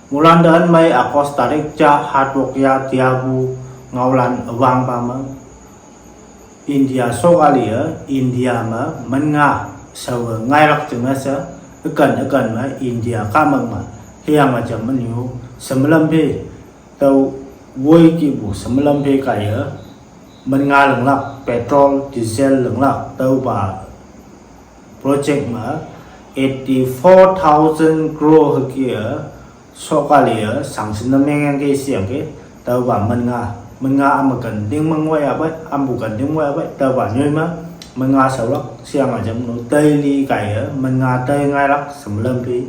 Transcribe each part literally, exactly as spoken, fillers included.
Mulan dan mai August tarik ja hatwok ya tiabu ngaolan awang pa me. India sokali ya, India me menga sawa ngailak jeng nasa, akan akan me India kamang me. Hiang aja menyu, semalam pe, tau woi kibu, semalam pe kaya, menga lenglak, petrol, diesel lenglak, tau ba project ma eighty-four thousand crore hakia, sokali ya, sanction na mengyang ke siang ke, tau ba menga, menga amakan ding mengwai abai, ambukan ding wai abai, tau ba nyoi ma, menga saulak, siang aja menu, daily kaya, menga tai ngailak, semalam pe,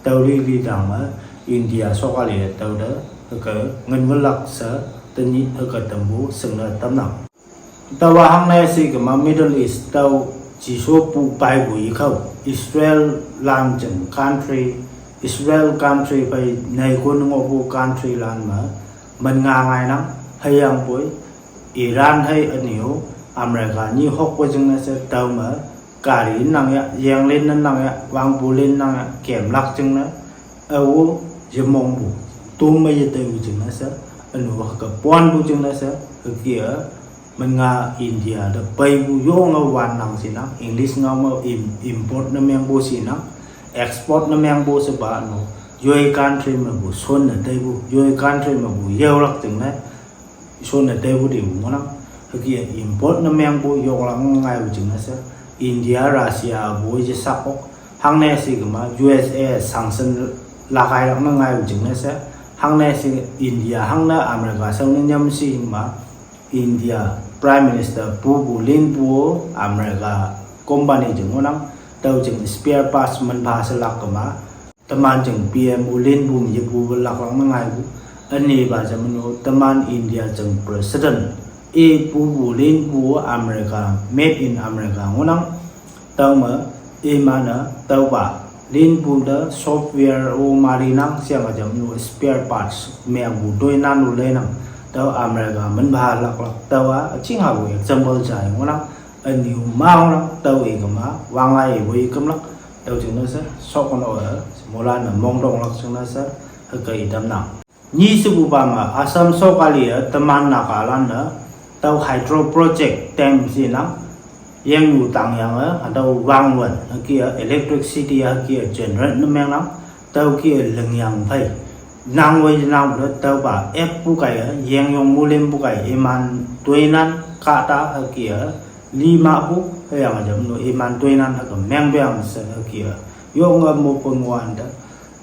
tau li li dang ma, India sokali ya, tau da, haka, ngan welak sa, tanyi, haka tambu, sengna tamnang. Tau wa hangne si kama Middle East tau jiso pu pai bu ikau Israel lan jeng country, Israel country pai nai kun ngo bu country lan ma, man nga ngai nang, hayang pui, Iran hai anio, America ni hok pu jeng nasa tau ma, kari nang ya, yang lin nang ya, wang bu lin nang ya, kem lak jeng na, awo, yamong bu, tum ma ya tau jeng nasa, anu haka puan bu jeng nasa, hakia, menga India da pai bu yo nga wan nang sinang, English nga ma im-, import na meng bu sinang, export na meng bu seba no, yoi country ma bu, son na tai bu, yoi country ma bu, yau lak ting na, son na tai bu di bu nang, hakia import na meng bu, yo lak ngai bu jeng nasa, India, Russia bu je sakok, hangne si kama, U S A sanction lakai lak na ngai bu jeng nasa, hangne si India, hangna America, sa na nyam si ma, India Prime Minister pu bu lin bu America company jeng unang tau jeng spare parts man ba selak kama, teman jeng P M bu lin bu mi bu lak lang mengai bu, ani ba jam menu teman India jeng President e pu bu lin bu America, made in America ngunang, tau ma, e mana, tau ba, lin bu da software o mari nang siang aja menu spare parts, meang bu doi nan u le nang, tau America man ba lak lak, tau a, ching ha bu example jai ngunang, a new mau nang, tau e kama, wang ai bu e kam lak, tau jeng nasa, sok no a, mula na mong dong lak jeng nasa, haka idam nang. Ni sebu ba ma, Assam sokali ya, teman Nagaland na, tau hydro project tem sinang, yang yu tang yang a, atau wang wan, hakia electricity hakia generate na meng nang, tau kia leng yang pai. Nang wai nang bu tau ba, ep bu kai ya, yang yong mulim bu kai, iman tuinan, kata hakia, lima bu, yang aja menu, iman tuinan haka meng beng se hakia. Yong a mo pengwan da.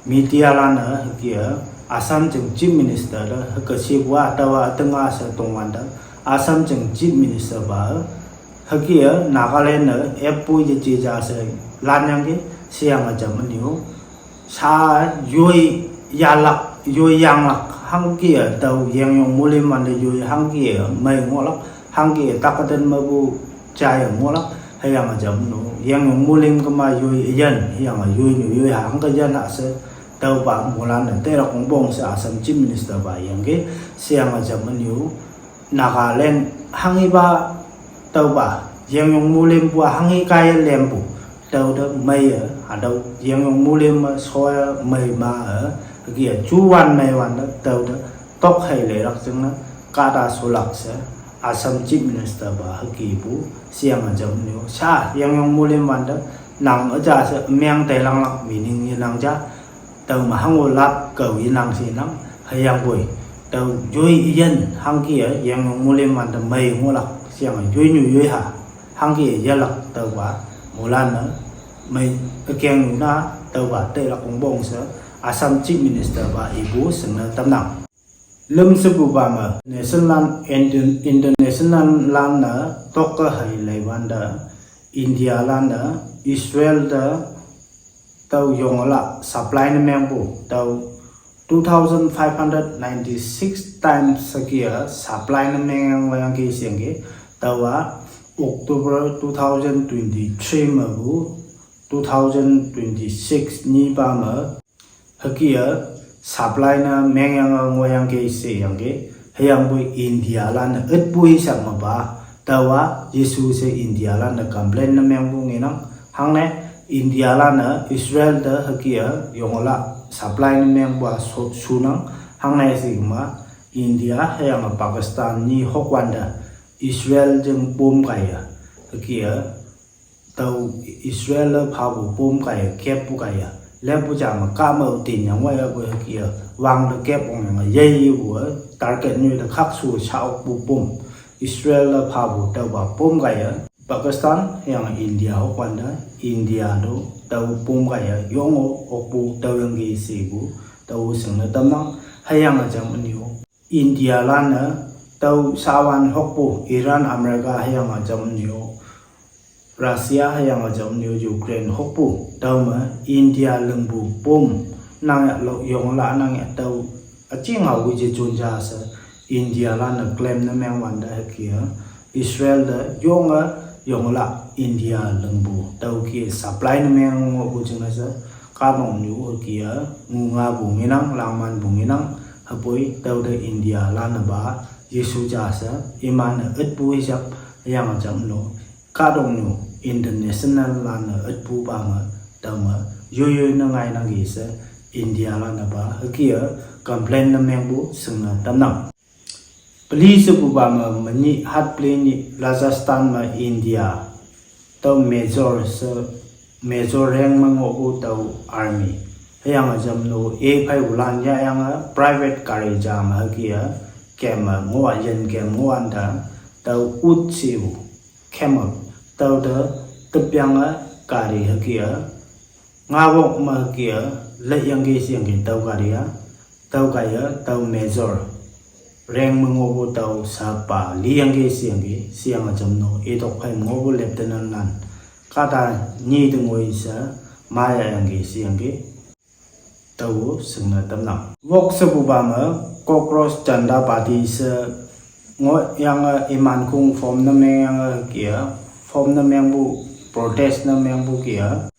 Media lan a hakia, Assam jeng Chief Minister da, haka si bua tau a tengah sa tongwan da, Assam jeng Chief Minister ba, hakia, Nagaland a, ep bu ya ji ja se, lan yang ke, siang aja menu, sa yoi yalak, yoi yang lak, hang kia, tau yang yong mulim wan da yoi hang kia, mai ngolak, hang kia, takatan ma bu, jai ngolak, hayang aja menu, yang yong mulim kama yoi yan, yang yoi nyu yoi hang ka yan ha se, tau ba mulan na tera kong bong se Assam Chief Minister ba yang ke, siang aja menu, Nagaland, hang i ba, tau ba, yang yong mulim bu hang i kaya lem bu, tau da mai ya, atau yang yong mulim ma soya mai ma, hakia, chuan mai wan da, tau da, tok hai le lak jeng na, kata sulak se, Assam Chief Minister ba haki bu, siang aja menu, sa, yang yong mulim wan da, nang aja se, meang tai lang lak, meaning ye nang ja, tau ma hang o lap kau inang sinang, hayang boi, tau yoi iyan, hang kia, yang yong mulim wan da mai ngolak, siang yoi nyu yoi ha, hang kia yalak, tau ba, mulan na, mai, keng na, tau ba, te lak kong bong se, Assam Chief Minister ba, ibu, sengna tamnang. Lem sebu ba ma, National Inter-, International lan na, tok ka hai lai wan da, India lan na, Israel da, tau yong la, supply na meng bu, tau two thousand five hundred ninety-six times hakia, supply na meng yang wayang ke siang ke, tau a, October two thousand twenty-three ma bu, two thousand twenty-six ni ba ma, hakia, supply na meng yang a ngoyang ke se yang ke, hayang bu India lan na et bu hisak ma ba, tau a, Yesu se India lan na complain na meng bu ngenang, hang ne, India lan na Israel da hakia, yong la, supply ne mengpu-a so-, shunang, hangne shikma, India hüyange Pakistan nyi hokwante, Israel jing pom kaiye, hüke-a, tüo Israel-e phapu pom kaiye, keppu kaiye, leppu ja me kame-o tin yang waiyapu hüke-a, wangte kep ongyange, yeyepu-e, target nyoi te khakshu sha okpu pom, Israel-e phapu tüopa pom kaiye, Pakistan hüyange India hokwante, India to tüo pom kaiye yong-o okpu tüoyangki shepu, tao shingne tamnang, hüyange jam ünyu. India lan-e tüo shawan hokpu Iran, America hüyange jam ünyu. Russia hüyange jam ünyu Ukraine hokpu tüome India lingpu pom nang ya lo yongla nang ya tüo üjinga wije jon ja she India lan-e claim ne mengwante hüke-a Israel te yonge yongla India lingpu tüoke supply ne meng ngohpu jingne she kahtoknyu hüke-a ngungapu ngenang, langmanpu ngenang, hüpoi tüote India lan-e pa yeshu ja she iman-e ütpu hisap hüyange jam no kahtoknyu international lan-e ütpupa me tüome yoiyoi ne ngainangki she India lan-e pa hüke-a complain ne mengpu shingne tamnang. Peli shepupa me menyih hatpeli nyih Rajasthan me India tüo major she, major rank me ngohpu tüo army hüyange jam no e pheipulan yahyange private gari ja me hüke-a kem me ngoh-a yin kem ngohwante tüo ut shepu camel tüote tepyange gari hüke-a ngawok me hüke-a leiyangki sheyangki tüo gari-a, tüo kaiye tüo major rank me ngohpu tüo sapa liyangki sheyangki sheyange jam no itok phei me ngohpu lieutenant lan kahta nyi te ngoi she mayahyangki sheyangki tao shingne tamnang. Wok shepupa me Cockroach Janta Party she ngohyange iman khong form ne mengyange hüke-a form ne mengpu protest ne mengpu ke-a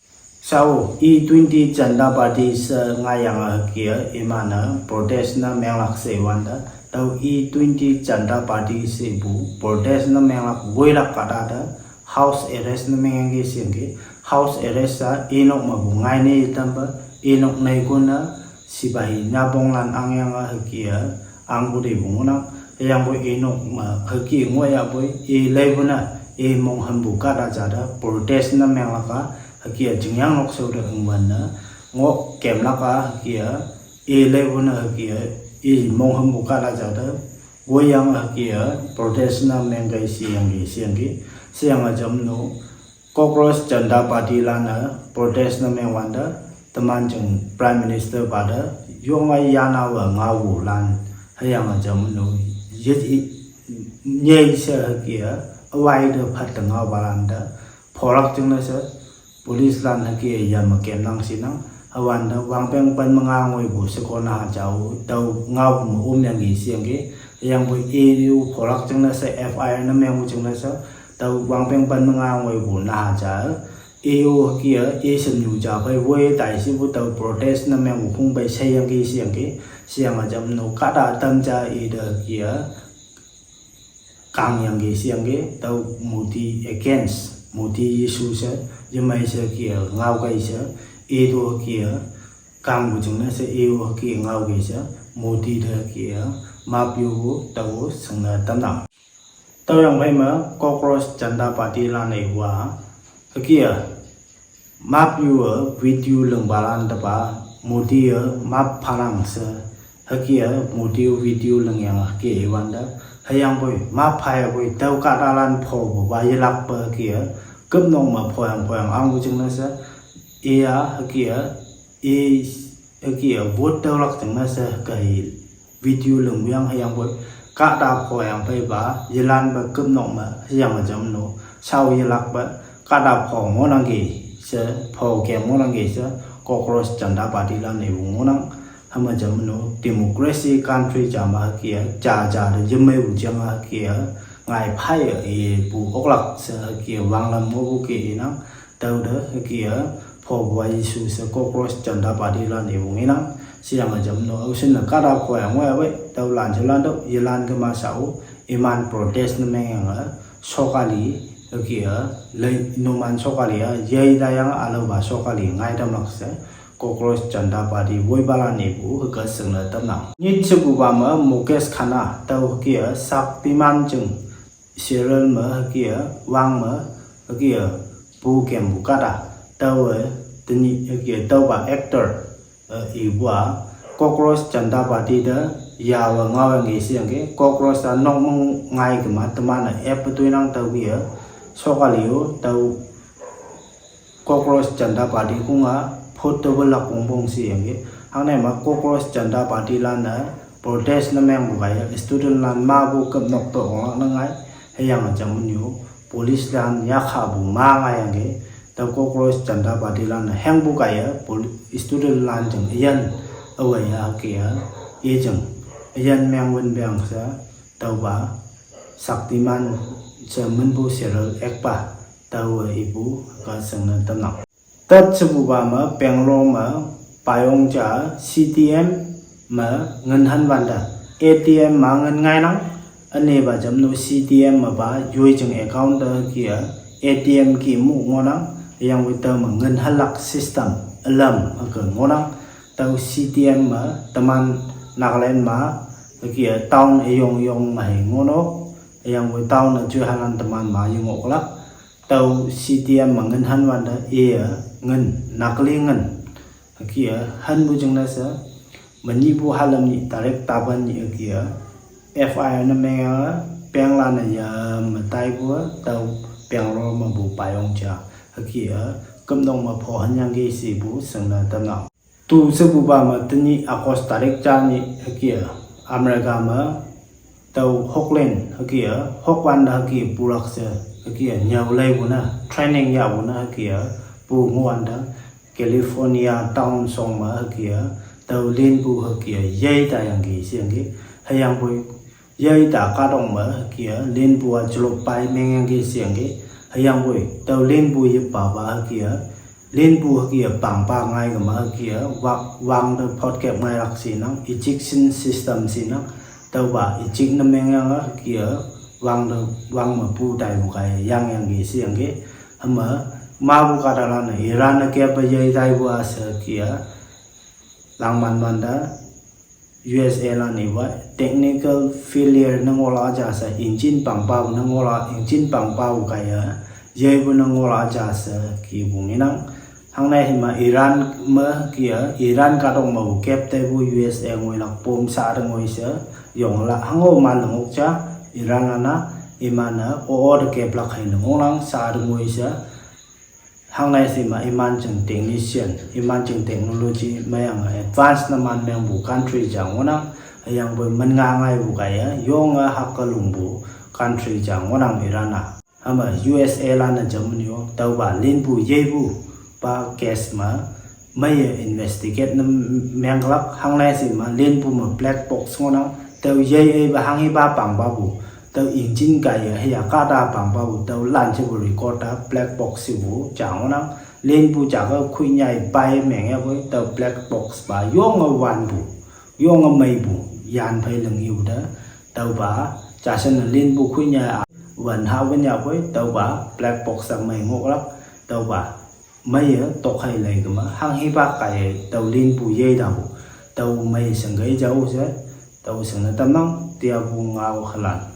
shao E twenty Janta Party she ngaiyange hüke-a iman-e protest ne menglak she wante tüo E twenty Janta Party shepu protest ne menglak woilak kahta te house arrest ne mengyangki sheyangki house arrest-a inok mepu ngaine tampe inok neikonne sipahi nyaponglan angyange hüke-a angpu tepu ngohnang, hüyangpoi inok me hüke ngohyahpoi i leipu ne i monghümpu kahta ja te protest ne menglak-a hüke-a jingyang nokshao te hingwanne ngoh kemlak-a hüke-a i leipu ne hüke-a i monghümpu kahta ja te woiyange hüke-a protest ne mengkei sheyangki sheyangki sheyange jam no Cockroach Janta Party lan-e protest ne mengwante teman jing Prime Minister pa te yonge yanawe ngaopulan hüyange jam no ye i nyei she hüke-a üwai te phat te ngaopalante pholak jingne she police lan hüke-a yame kemnang shinang hüwante wangpeng pen me nga ngoipu shekon-a jao tüo ngaopu me omyangki sheyangki hüyangpoi i-o pholak jingne she F I R ne mengpu jingne she tüo wangpeng pen me nga ngoipu naha ja i-o hüke-a i shemnyu ja phei woi tai shepu tüo protest ne mengpu khong pei sheiyangki sheyangki sheyange jam no kahta tam ja ite hüke-a kangyangki sheyangki tüo Modi against Modi issue she yemei she hüke-a ngaokei she i to hüke-a kangpu jingne she i-o hüke ngaokei she Modi te hüke-a map yopu tao shingne tamnang. Tüoyang phei me Cockroach Janta Party lan-e wa hüke-a map yu-e video lingpalan tepa Modi-e map phanang she hüke-a Modi-o video lingyange hüke iwante hüyangpoi map phayapoi tüo kahtalan phopupa yelakpe hüke-a küpnok me phoyang phoyang angpu jingne she iya hüke-a i hüke-a vote tüolak jingne she hüke video lingpu yang hüyangpoi kahta phoyang pheipa yelanpe küpnok me hüyange jam no shao yelakpe kahta pho ngohnangki she pho kem ngohnangki she Cockroach Janta Party lan-e ipu ngohnang. Hüme jam no democracy country ja me hüke-a ja ja te yemeipu jang hüke-a ngai phaiye ipu oklak she hüke-a wanglam ngohpu ke inang. Tüote hüke-a phopu-a issue she Cockroach Janta Party lan-e ipu ngenang sheyange jam no aoshinne kahta phoyang ngoiya pei tüolan shelan tüo yelan kema shao iman protest ne mengyange sokali hüke-a lei numan sokali-a yei tayange ülaopa sokali ngaitamlak she Cockroach Janta Party woipalan ipu hüke shingne tamnang. Nyit shepupa me Mukesh Khanna tüo hüke-a Shaktiman jing serial me hüke-a wang me hüke-a pu kempu kahta, taowe tenyih hüke-a tüopa actor, eh, ipu-a Cockroach Janta Party te yawe ngaoyangki sheyangki. Cockroach-a nok me ngai kema teman-e ep pe toinang tüo hüke-a sokali-o tüo Cockroach Janta Party kong-a vote tewülak wongpong sheyangki. Hangne me Cockroach Janta Party lan-e protest ne mengpu kaiye student lan mapu kümnok te onglak ne ngai, hüyange jam ünyu police lan yakhapu ma ngaiyangki. Tüo Cockroach Janta Party lan-e hengpu kaiye poli-, student lan jing üyin, aweya hüke-a, i jing üyin meng wün peang she, tüopa Shaktiman she minpu serial actor, taowe ipu hüke shingne tamnang. Tat shepupa me Bangalore me payong ja C T M me ngin han wante, A T M me ngin ngainang, ünepa jamnu C T M mepa yoi jing account te hüke-a A T M ki mu ngohnang, hüyangpoi tüo me ngin halak system ülam hüke ngohnang. Tüo C T M me teman Nagaland me hüke-a town üyong yong me hei ngohnok, hüyangpoi town-e joi halan teman me yengoklak. Tüo C T M me ngin han wante iye ngin, nakli ngin hüke-a hanpu jingne she, menyihpu halam nyih tarik tapan nyih hüke-a F I R ne mengyange, penglan-e ya me taipu-a tüo Bangalore mepu payong ja hüke-a kümnok me pho hanyangki shepu shingne tamnang. Tu shepupa me tenyih August tarik ja nyih hüke-a America me tüo hoklan hüke-a hokwante hüke pulak she, hüke-a nyüo leipu ne, training yahpu ne hüke-a pu ngohwante California town shong me hüke-a tüo linpu hüke-a yei tayangki sheyangki. Hüyangpoi yei ta kahtok me hüke-a linpu-a jelop pai mengyangki sheyangki. Hüyangpoi tüo linpu yepaopa hüke-a, linpu hüke-a pangpa ngai kema hüke-a wa-, wang te phot kep ngailak shenang, ejection system shenang. Tüopa eject ne mengyange hüke-a wang te, wang mepu taipu kaiye yangyangki sheyangki. Hüme mapu kahtalan-e Iran-e kepe yei taipu-a she hüke-a langman wante U S A lan ipa technical failure ne ngohlak ja she, engine pangpapu ne ngohlak, engine pangpapu kaiye yeipu ne ngohlak ja she kipu ngenang. Hangne hima Iran me hüke-a, Iran kahtok mepu kep teipu U S A ngoilak pom sha te ngoi she, yonglak hango man lengok ja, Iran lan-a, iman-e o o te keplak hei lengoknang sha te ngoi she. Hangne shima iman jing technician, iman jing technology meyange advance ne man mengpu country ja ngohnang, hüyangpoi min nga ngaipu kaiye yonge hake lungpu country ja ngohnang Iran-a. Hüme U S A lan-e jam ünyu tüopa linpu yeipu pa case me meiye investigate ne menglak. Hangne shima linpu me black box ngohnang, tüo yei eipa hanghipa pangpapu, tüo engine kaiye hüya kahta pangpapu tüo lan shepu record-a black box shepu ja ngohnang. Linpu jake khoinyai pai mengyapoi tüo black box pa yonge wanpu, yonge meipu, yan phei ling iu te, tüopa jashan-e linpu khoinyai-a wan ha wün yapoi tüopa black box-a mei ngohlak. Tüopa meiye tokhei lei kema hanghipa kaiye tüo linpu yei tapu, tüo mei shingkei jao she, tüo shingne tamnang, tiapu ngao halan.